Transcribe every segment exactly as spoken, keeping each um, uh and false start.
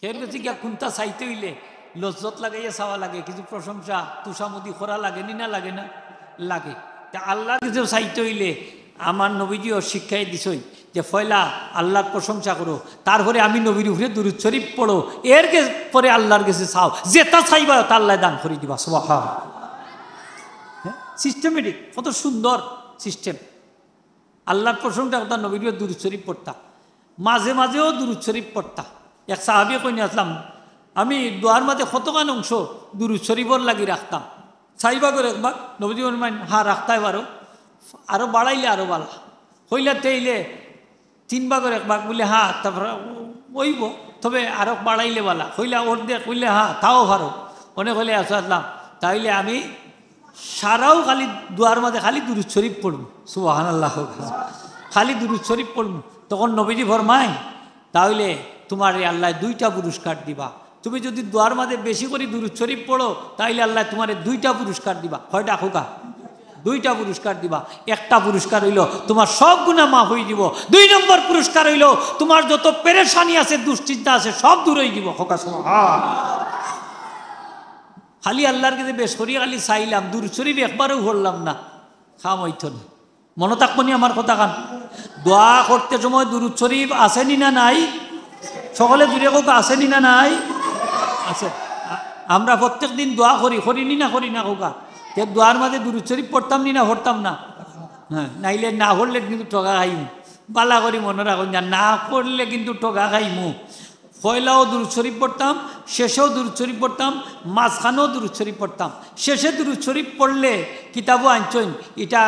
এর গেছে গিয়া কুন্তা চাইতে অইলে লজ্জত লাগাইয়া চাওয়া লাগে, কিছু প্রশংসা, তুষামুদি করা লাগে নি না লাগে না? লাগে। তে আল্লার গেছে চাইতে অইলে আমার নবীজিও শিক্ষাই দিছইন যে পয়লা আল্লার প্রশংসা করো, তারপরে আমি নবীর উপরে দুরুদ শরীফ পড়ো, এর গে-, পরে আল্লার গেছে চাও, যেটা চাইবা ওটা আল্লায় দান করি দিবা। সুবহান। হ্যাঁ, সিস্টেমেটিক, কত সুন্দর সিস্টেম। আল্লার প্রশংসা করতা, নবীর উপরে দুরুদ শরীফ পড়তা, মাঝে মাঝেও দুরুদ শরীফ পড়তা। এক সাহাবী কইন আসলাম, আমি দোয়ার মাঝে কতখান অংশ দুরুদ শরীফর লাগি রাখতাম, চাইবা করে একবার নবীজি ফরমাইন, হ্যাঁ, রাখতায় পারো, আরো বাড়াইলে আরো বালা, কইলা তেইলে তিন ভাগর এক ভাগ বুলে, হ্যাঁ, তারপরে অইব, তবে আরো বাড়াইলে বালা, কইলা অর্ধেক, কইলে, হ্যাঁ, তাও পারো। অনে কইলে, আচ্ছা, আসলাম, তাইলে আমি সারাও খালি দোয়ার মাঝে খালি দুরুদ শরীফ পড়মু। সুবহানাল্লাহ। খালি দুরুদ শরীফ পড়মু। তখন নবীজি ফরমাইন, তাইলে তুমারে আল্লায় দুইটা পুরস্কার দিবা। তুমি যদি দোয়ার মাঝে বেশি করি দুরুদ শরীফ পড়ো, তাইলে আল্লায় তুমারে দুইটা পুরস্কার দিবা। কয়টা কউক্কা? দুইটা পুরস্কার দিবা। একটা পুরস্কার অইলো তুমার সব গুনা মাফ অইযিবো। দুই নম্বর পুরস্কার অইলো তুমার যত পেরেশানি আছে, দুশ্চিন্তা আছে, সব দূর অইযিবো। কউক্কা সুবহান। খালি আল্লার গেছে বেশ করি খালি চাইলাম, দুরুদ শরীফ একবারও পড়লাম না, কাম অইতো না। মনো থাকবো নি আমার কথাখান? দোয়া করতে সময় দুরুদ শরীফ আছে নি না নাই? সকলে জুরে কউক্কা, আছে নি না নাই? আছে। আ-, আমরা প্রত্যেক দিন দোয়া করি, করি নি না, করি না কউক্কা? তে দোয়ার মাঝে দুরুদ শরীফ পড়তাম নি না, পড়তাম না? হ্যাঁ, নাইলে না পড়লে কিন্তু ঠগা খাইমু। বালা করি মনো রাখইন, যা না পড়লে কিন্তু ঠগা খাইমু। পয়লাও দুরুদ শরীফ পড়তাম, শেষেও দুরুদ শরীফ পড়তাম, মাঝখানেও দুরুদ শরীফ পড়তাম। শেষে দুরুদ শরীফ পড়লে কিতাবো আনছইন, ইটা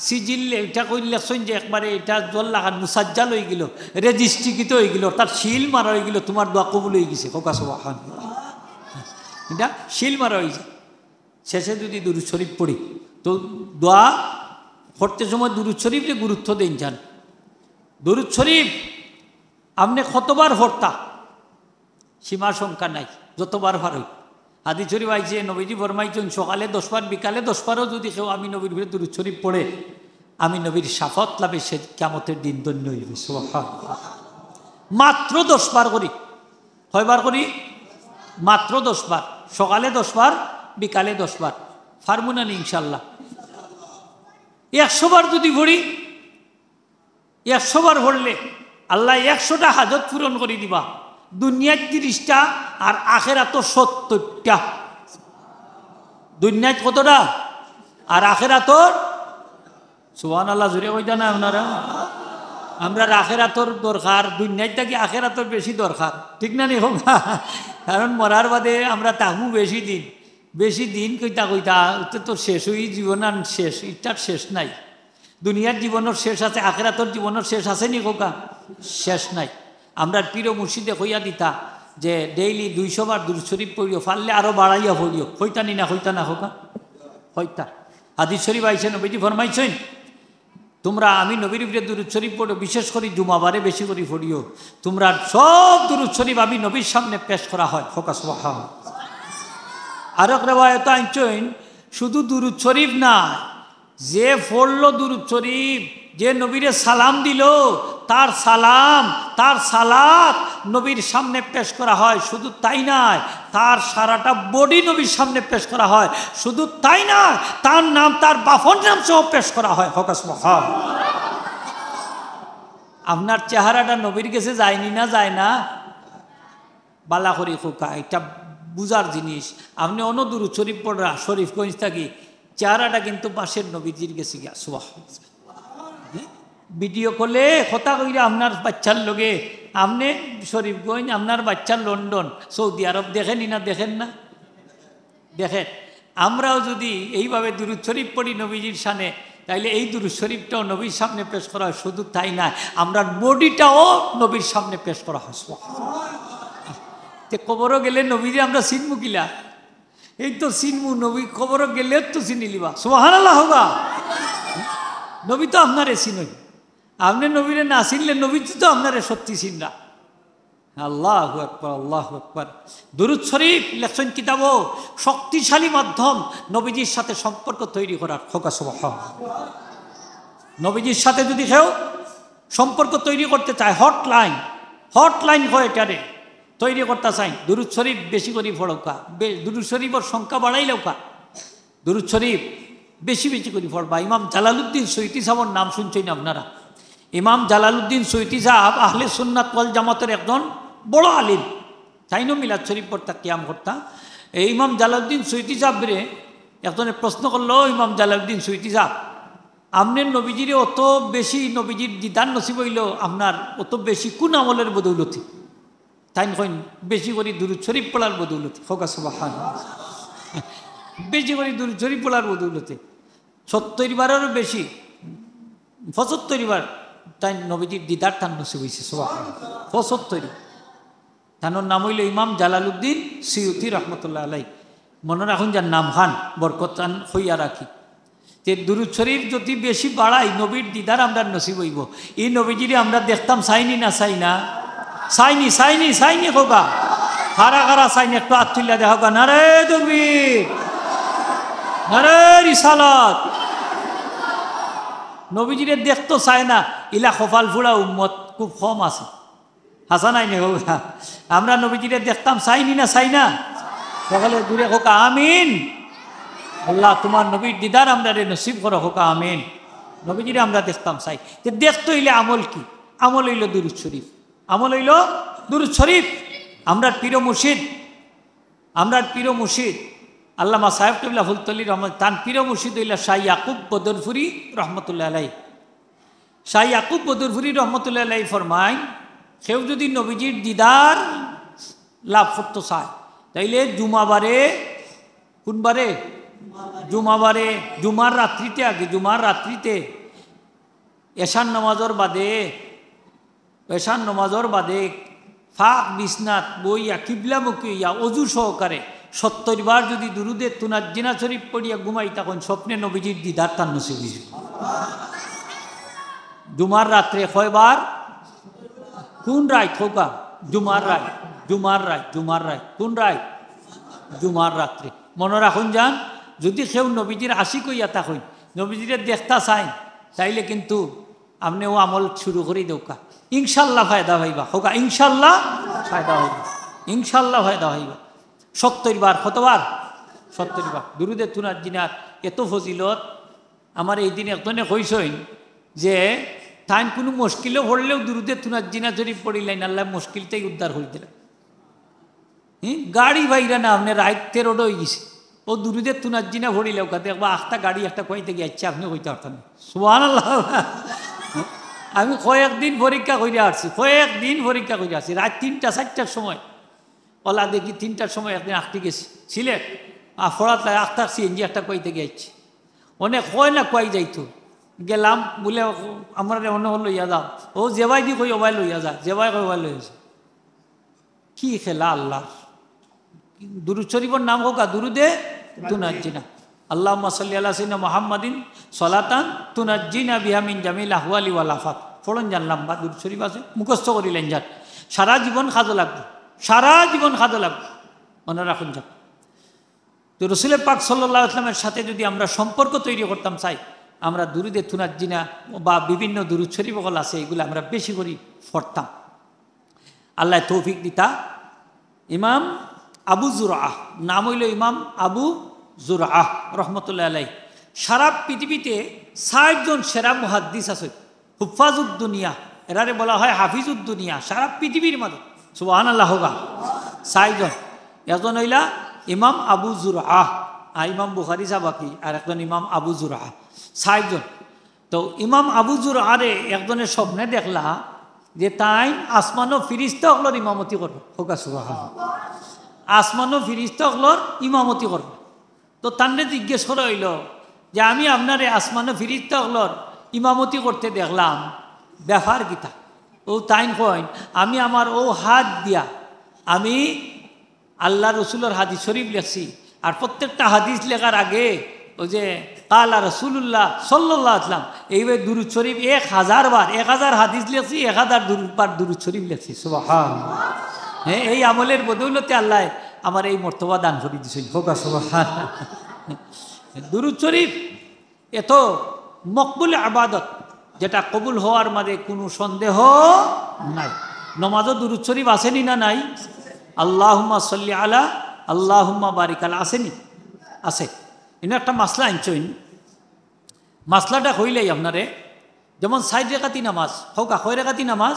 সিজিল, ইটা কই লেখছইন যে একবারে ইটা জল লাগান মুসাজ্জাল অইগেলো, রেজিস্ট্রিকৃত অইগেলো, অর্থাৎ সিল মারা অইগেলো, তুমার দোয়া কবুল অইগেছে। কউক্কা সুবহান। ইটা সিল মারা অইছে। শেষে যদি দুরুদ শরীফ পড়ি, তো দোয়া করতে সময় দুরুদ শরীফরে গুরুত্ব দেইন যান। দুরুদ শরীফ আপনে কতবার পড়তা, সীমা সংখ্যা নাই, যতবার পারইন। হাদিস শরীফ আইছে, নবীজি ফরমাইছইন, সকালে দশ বার, বিকালে দশ বারও যদি কেউ আমি নবীর উপরে দুরুদ শরীফ পড়ে, আমি নবীর শাফাত লাভে সে কিয়ামতের দিন ধন্য অইবে। সুবহান। মাত্র দশ বার করি। কয়বার করি? মাত্র দশ বার। সকালে দশ বার, বিকালে দশ বার। পারমু না নি ইনশাআল্লাহ? একশো বার যদি পড়ি, একশো বার পড়লে আল্লায় একশোটা হাজত পূরণ করি দিবা, দুনিয়াত তিরিশটা আর আখেরাতো সত্তরটা। দুনিয়াত কতটা? আর আখেরাতর, সুবহানাল্লাহ, জুরে কইতা না আপনারা? আমরার আখেরাতর দরকার, দুনিয়াত থাকি আখেরাতর বেশি দরকার, ঠিক না নি কউক্কা? কারণ মরার বাদে আমরা থাকমু বেশি দিন, বেশি দিন কইতা কইতা, ইটা তো শেষ অই, জীবন আর শেষ, ইটার শেষ নাই। দুনিয়ার জীবনর শেষ আছে, আখেরাতর জীবনর শেষ আছে নি কউক্কা? শেষ নাই। আমরার পীর ও মুর্শিদে কইয়া দিতা যে ডেইলি দুইশো বার দুরুদ শরীফ পড়িও, পারলে আরো বাড়াইয়া পড়িও। কইতা নি না, কইতা না কউক্কা? কইতা। হাদিস শরীফ আইছে, নবীজি ফরমাইছইন, তুমরা আমি নবীর উপরে দুরুদ শরীফ পড়ো, বিশেষ করি জুমাবারে বেশি করি পড়িও। তুমরার সব দুরুদ শরীফ আমি নবীর সামনে পেশ করা হয়। কউক্কা সুবহান। আরক রেওয়ায়েত আনছইন, শুধু দুরুদ শরীফ না, যে পড়লো দুরুদ শরীফ, যে নবীরে সালাম দিলো, তার সালাম, তার সালাত নবীর সামনে পেশ করা হয়। শুধু তাই নয়, তার সারাটা বডি নবীর সামনে পেশ করা হয়। শুধু তাই নয়, তার নাম, তার বাপর নাম সহ পেশ করা হয়। কউক্কা সুবহান। আপনার চেহারাটা নবীর গেছে যায় নি না যায় না? বালা করি কউক্কা, ইটা বুঝার জিনিস। আপনে অনো দুরুদ শরীফ পড়রা, শরীফগঞ্জ থাকি, চেহারাটা কিন্তু পাশের নবীজির গেছে গিয়া। সুবহান। ভিডিও কলে কথা কইরা আপনার বাচ্চার লগে, আপনে শরীফগঞ্জ, আপনার বাচ্চা লন্ডন, সৌদি আরব, দেখেন নি না, দেখেন না? দেখেন, আমরাও যদি এইভাবে দুরুদ শরীফ পড়ি নবীজির শানে, তাইলে এই দুরুদ শরীফটাও নবীর সামনে পেশ করা হয়। শুধু তাই নয়, আমরার বডিটাও নবীর সামনে পেশ করা হয়। তে কবরো গেলে নবীরে আমরা চিনমু কিলা? এই তো চিনমু, নবী কবরো গেলে তো চিনিলিবা। সুবহানাল্লাহ কউক্কা। নবী তো আপনারে চিনইন, আপনে নবীরে না চিনলে নবী তো আপনারে সত্যি চিনরা। আল্লাহু আকবার, আল্লাহু আকবার। দুরুদ শরীফ লেখছইন কিতাবো, শক্তিশালী মাধ্যম নবীজির সাথে সম্পর্ক তৈরি করার। কউক্কা সুবহান। নবীজির সাথে যদি কেউ সম্পর্ক তৈরি করতে চায়, হটলাইন, হটলাইন কয় এটারে। তৈরি করতা চাই, দুরুদ শরীফ বেশি করি পড়উক্কা, বে-, দুরুদ শরীফর সংখ্যা বাড়াইলাউক্কা। দুরুদ শরীফ বেশি বেশি করি পড়বা। ইমাম জালালউদ্দিন সুয়ুতী সাবর নাম শুনছইন আপনারা? ইমাম জালালউদ্দিন সুয়ুতী সাব আহলে সুন্নাত ওয়াল জামাতর একজন বড় আলিম। তাইনও মিলাদ শরীফ পড়তা, কিয়াম করতা। এই ইমাম জালালউদ্দিন সুয়ুতী সাবরে একজনে প্রশ্ন করলো, "ইমাম জালালউদ্দিন সুয়ুতী সাব, আপনে নবীজিরে অত বেশি, নবীজির দিদার নসিব অইলো আপনার অত বেশি কুন আমলর বদৌলতে?" তাইন কইন, "বেশি করি দুরুদ শরীফ পড়ার বদৌলতে।" কউক্কা সুবহানাল্লাহ। বেশি করি দুরুদ শরীফ পড়ার বদৌলতে। সত্তইর বারেরও বেশি, পঁচাত্তইর বার তাইন নবীজির দিদার তান নসিব অইছে। সুবহানাল্লাহ। পঁচাত্তইর। তানর নাম অইলো ইমাম জালালউদ্দিন সুয়ুতী রহমতুল্লাহ আলাই। মনো রাখুন যার নাম খান, বরকত খান কইয়া রাখি। তে দুরুদ শরীফ যদি বেশি বাড়াই, নবীর দিদার আমরার নসিব অইবো। ই নবীজিরে আমরা দেখতাম চাইনি না চাই না? চাইনি, চাইনি, চাইনি কউক্কা। কারা কারা চাইনি একটু আত তুলিয়া দেখাউক্কা। নারায়ে তাকবীর, নারায়ে রিসালাত। নবীজিরে দেখতো চায় না, ইলা কপাল ফুড়া উম্মত খুব কম আছে। হাছা নায়নি কউক্কা? আমরা নবীজিরে দেখতাম চাইনি না চাই না? সকলে জুরে কউক্কা আমিন। আল্লাহ তুমার নবীর দিদার আমরারে নসিব করো, কউক্কা আমিন। নবীজিরে আমরা দেখতাম চাই। তে দেখতো অইলে আমল কি? আমল অইলো দুরুদ শরীফ। আমল অইলো দুরুদ শরীফ। আমরার পীর মুর্শিদ, আমরার পীর মুর্শিদ আল্লামা সাহেব কিবলা ফুলতলি রহমত, তান পীর মুর্শিদ অইলা শাহ ইয়াকুব বদরপুরি রহমতুল্লাহ আলাই। শাহ ইয়াকুব বদরপুরি রহমতুল্লাহ আলাই ফরমাইন, কেউ যদি নবীজির দিদার লাভ করতো চায়, তাইলে জুমাবারে, কুনবারে? জুমাবারে, জুমার রাত্রিতে আগে, জুমার রাত্রিতে এশার নামাজর বাদে, এশার নামাজর বাদে পাক বিছনাত বইয়া কিবলামুখী অইয়া অজু সহকারে সত্তইর বার যদি দুরুদে তুনাজ্জিনা শরীফ পড়িয়া ঘুমাইতা কইন, স্বপ্নে নবীজির দিদার তান নসিব অইযিবো। জুমার রাত্রে কয়বার? কুন রাইত কউক্কা? জুমার রাইত, জুমার রাইত, জুমার রাইত। কুন রাইত? জুমার রাত্রে। মনো রাখুন যান, যদি কেউ নবীজির আশিক অইয়া থাকইন, নবীজিরে দেখতা চাইন, তাইলে কিন্তু আপনে অউ আমল শুরু করি দেউক্কা। ইনশাআল্লাহ ফায়দা পাইবা। কউক্কা, ইনশাআল্লাহ ফায়দা পাইবা। ইনশাআল্লাহ ফায়দা পাইবা। সত্তইর বার, কতবার? সত্তইর বার। দুরুদে তুনাজ্জিনার এত ফজিলত। আমারে এইদিন একজনে কইছইন যে তাইন কুনু মুশকিলো পড়লেও দুরুদে তুনাজ্জিনা শরীফ পড়িলাইন, আল্লায় মুশকিল থাকি উদ্ধার করি দিলা। হুম, গাড়ি পাইরা না, আপনে রাইত তেরোটা অইগেছে। অউ দুরুদে তুনাজ্জিনা পড়িলাউক্কা, দেখবা আখতা গাড়ি একটা কুয়াইতে গিয়া আইছে, আপনে কইতা পারতা না। সুবহানাল্লাহ। আমি কয়েকদিন পরীক্ষা করিয়া আরছি, কয়েকদিন পরীক্ষা করিয়া আরছি। রাইত তিনটা চাইরটার সময়, অলা দেখি তিনটার সময় একদিন আখতি গেছি সিলেট, আর ফড়াত লাগে আখতা সিএনজি একটা কুয়াইতে গিয়া আইছে। অনে কয় না কুয়াই যাইতো, গেলাম বুলে, "আমারে অনো লইয়া যাও।" অউ যেবায়দি কই অবায় লইয়া যায়, যেবায় কই অবায় লইয়া যায়। কি খেলা আল্লাহর। দুরুদ শরীফর নাম কউক্কা দুরুদে তুনাজ্জিনা। আল্লাহুম্মা সাল্লি আলা সাইয়্যিদিনা মুহাম্মাদিন সালাতান তুনাজ্জিনা বিহা মিন জামিল আহওয়ালি ওয়াল আফাত। পড়ইন যান, লম্বা দুরুদ শরীফ আছে, মুখস্থ করিলাইন যান। সারা জীবন কাজো লাগবো, সারা জীবন কাজো লাগবো। মনো রাখুন যান। তো রসুলে পাক সাল্লাল্লাহু আলাইহি ওয়াসাল্লামের সাথে যদি আমরা সম্পর্ক তৈরি করতাম চাই, আমরা দুরুদে তুনাজ্জিনা বা বিভিন্ন দুরুদ শরীফ অকল আছে, এগুলা আমরা বেশি করি পড়তাম। আল্লায় তৌফিক দিতা। ইমাম আবু জুরআহ, নাম অইলো ইমাম আবু জুরআহ রহমতুল্লাহ আলাই। সারা পৃথিবীতে চাইরজন সেরা মুহাদ্দিস আছে, হুফফাজুদ দুনিয়া, এরারে বলা হয় হাফিজুদ দুনিয়া, সারা পৃথিবীর মাঝে। সুবহানাল্লাহ কউক্কা। চাইরজন, একজন অইলা ইমাম আবু জুরআহ, আর ইমাম বুখারী সাব বাকি, আর একজন ইমাম আবু জুরআহ। চাইরজন। তো ইমাম আবু জুরআরে একজনে স্বপ্নে দেখলা যে তাইন আসমানো ফিরিস্তা অকলর ইমামতি কররা। কউক্কা সুবহানাল্লাহ। আসমানো ফিরিস্তা অকলর ইমামতি কররা। তো তানরে জিজ্ঞেস করা অইলো যে, "আমি আপনারে আসমানো ফিরিস্তা অকলর ইমামতি করতে দেখলাম, ব্যাপার কিতা?" অউ তাইন কইন, "আমি আমার অউ হাত দিয়া আমি আল্লার রসুলর হাদিস শরীফ লেখছি, আর প্রত্যেকটা হাদিস লেখার আগে অউ যে কালা রাসূলুল্লাহ সাল্লাল্লাহু আলাইহি ওয়াসাল্লাম, এইভাবে দুরুদ শরীফ এক হাজার বার, এক হাজার হাদিস লেখছি, এক হাজার দুরুদ, বার দুরুদ শরীফ লেখছি।" সুবহানাল্লাহ। হ্যাঁ, এই আমলের বদৌলতে আল্লায় আমারে এই মর্তবা দান করি দিছইন। কউক্কা সুবহানাল্লাহ। দুরুদ শরীফ এত মকবুল ইবাদত, যেটা কবুল হওয়ার মাঝে কুনু সন্দেহ নাই। নমাজো দুরুদ শরীফ আছেনি না নাই? আল্লাহুম্মা সাল্লি আলা, আল্লাহুম্মা বারিক আলা আছে নি? আছে। ইনো একটা মাসলা আনছইন। মাসলাটা কইলাই আপনারে, যেমন চাইর রেকাতি নামাজ, কউক্কা কয় রেকাতি নামাজ?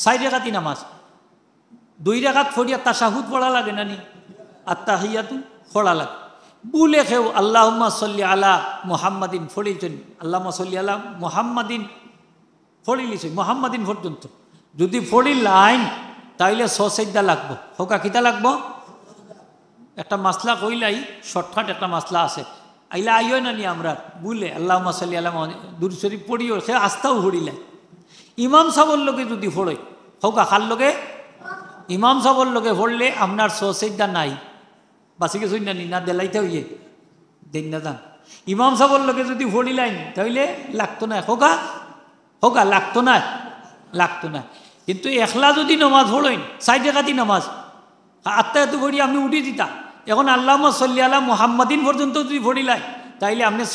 চাইর রেকাতি নামাজ। দুই রেকাত পড়িয়া তাশাহুদ পড়া লাগে না নি? আত্তাহিয়াতু পড়া লাগে। ভুলে কেউ আল্লাহুম্মা সাল্লি আলা মুহাম্মাদিন পড়িলছইন, আল্লাহুম্মা সাল্লি আলা মুহাম্মাদিন পড়িলিছইন, মুহাম্মাদিন পর্যন্ত যদি পড়িলাইন, তাইলে ছয় সেজদা লাগবো। কউক্কা কিতা লাগবো? একটা মাসলা কইলাই, শর্টকাট একটা মাসলা আছে। আইলা আইও না নি আমরা, ভুলে আল্লাহুম্মা সাল্লি আলা মুহাম্মাদ, দুরূদ শরীফ পড়িও, সে আস্তাও পড়িলাই। ইমাম সাবর লগে যদি পড়ে, কউক্কা কার লগে? ইমাম সাবর লগে পড়লে আপনার ছয় সেজদা নাই। বাঁচি গেছইন না নি? না দিলাইতা অইয়ে? দেইন না যান। ইমাম সাবর লগে যদি পড়িলাইন, তাইলে লাগতো নায়। কউক্কা, কউক্কা, লাগতো নায়, লাগতো নায়। কিন্তু একলা যদি নামাজ পড়ইন, চাইর রেকাতি নামাজ, আত্তাহিয়াতু পড়ি আপনে উঠি দিতা। এখন আল্লাহুম্মা সাল্লি আলা মুহাম্মাদিন পর্যন্ত যদি পড়িলাইন, তাইলে আপনে